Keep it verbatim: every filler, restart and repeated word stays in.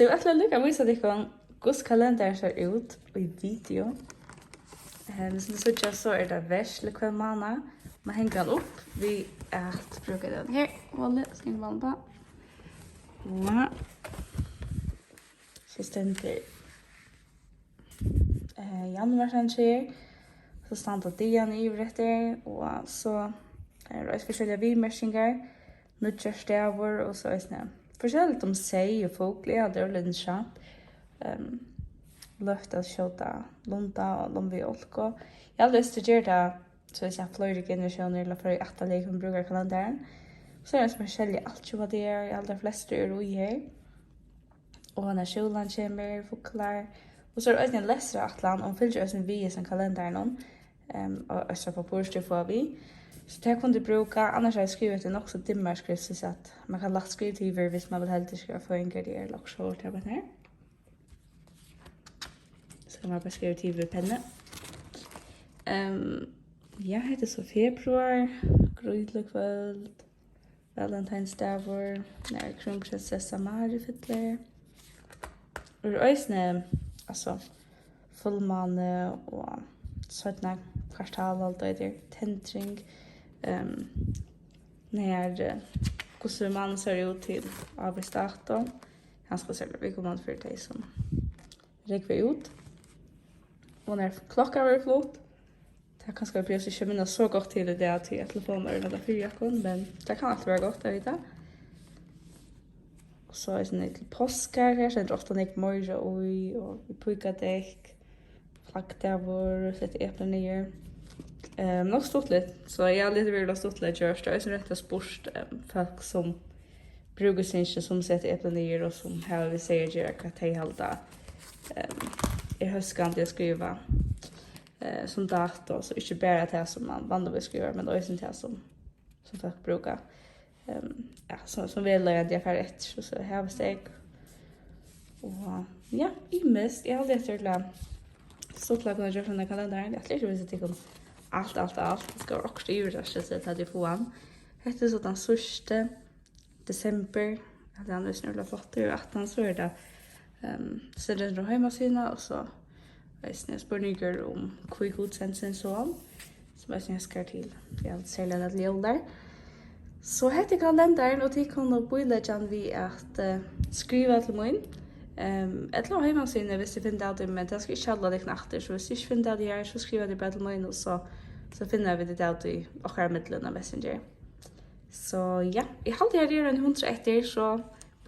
Eg ætli líka at vísa tykkum, hvussu kalendarin sær út í video. Ehm, sum tit síggja, so er tað vers til hvønn mánað. Man hengur hann upp við at brúka den her. Voilà, so hengur man upp á. Og so stendur, eh, januarsangir. So standa dagarnir yvir eftir, og so eru eisini forskelligar viðmerkingar. Nýggjársdagur og so eisini forskelligt um seyð og fugl. Eg haldi, tað er øgiliga interessant. Ehm, loyvt at skjóta lunda og lomvimjólk og eg haldi, tað ger tað, so at siga, fleiri generatiónir ella fleiri ættarlið kunnu brúka kalendaran. So er eisini forskellig altjóða dagar, eg haldi, at flestu eru í her. Og nær súlan kemur, fuglar. Og so er eisini ein lestrarætlan, og hon fylgir eisini við hesum kalendaranum, ehm, og eisini pappírstíð fáa vit. So tað kunnu tit brúka, annars havi eg skrivað eftir nokk so dimmari skrift, so at man kann lætt skriva yvir, viss man vil heldur skriva føðingardagar ella okkurt sovorðið her. So kann man bara skriva yvir við penni. Ehm, ja, hetta er so februar, grýlukvøld, valentinsdagur, nær krúnprinsessa Mary fyllir. Og eisini, altso, fullmáni og seinna kvartal, alt tað eitur tendring. Ehm, nær, eh, hvussu mánin sær út til ávíst dato. Kanska serliga viðkomandi fyri tey, sum rógva út. Og nær klokkan verður flutt. Tað kanska, vit behøva ikki at minnast so gott til í dag, tí at telefonin er ella fyri okkum, men tað kann altíð vera gott at vita. Og so eisini til páskar, her stendur ofta nógv meira í, og í píkadekk, flaggdagur, sett epli niður. Ehm, nokk stuttligt, so ja, tað verður stuttligt at gjørt. Tað er eisini rætt at spurt, ehm, fólk sum brúka sindur, sum seta epli niður og sum hava við seyð at gera, hvat tey halda, ehm, er hóskandi at skriva, eh, sum dato, so ikki bara tað, sum man vanliga skrivar, men eisini tað, sum, sum fólk brúka, ehm, ja, sum, sum vegleiðandi at fara eftir, so, so hava steik. Og, ja, ymiskt. Eg haldi, at tað er stuttligt at kunna gjørt henda kalendaran. Eg ætli ikki at vísa tykkum alt, alt, alt. Tað skal vera okkurt yvirraskilsi, tá tit fáa hann. Hetta er so tann síðsti desembur. At hann er snøggliga flottur. Og aftan so er tað, ehm, stendur á heimasíðuna, og so eisini spurningur um hví Gud sendi sín son, sum eisini hóskar til, ja, serliga til jólar. So hetta er kalendarin, og tit kunnu bíleggja hann við at, eh, skriva til mín. Ehm, ella á heimasíðuni, viss tit finna av tí, men tað skal ikki halda tykkum aftur, so viss tit ikki finna av tí her, so skriva tit bara til mín, og so, so finna vit tað av tí okkara millum á Messenger. So ja, eg haldi, at eg eri ein hundrað eftir, so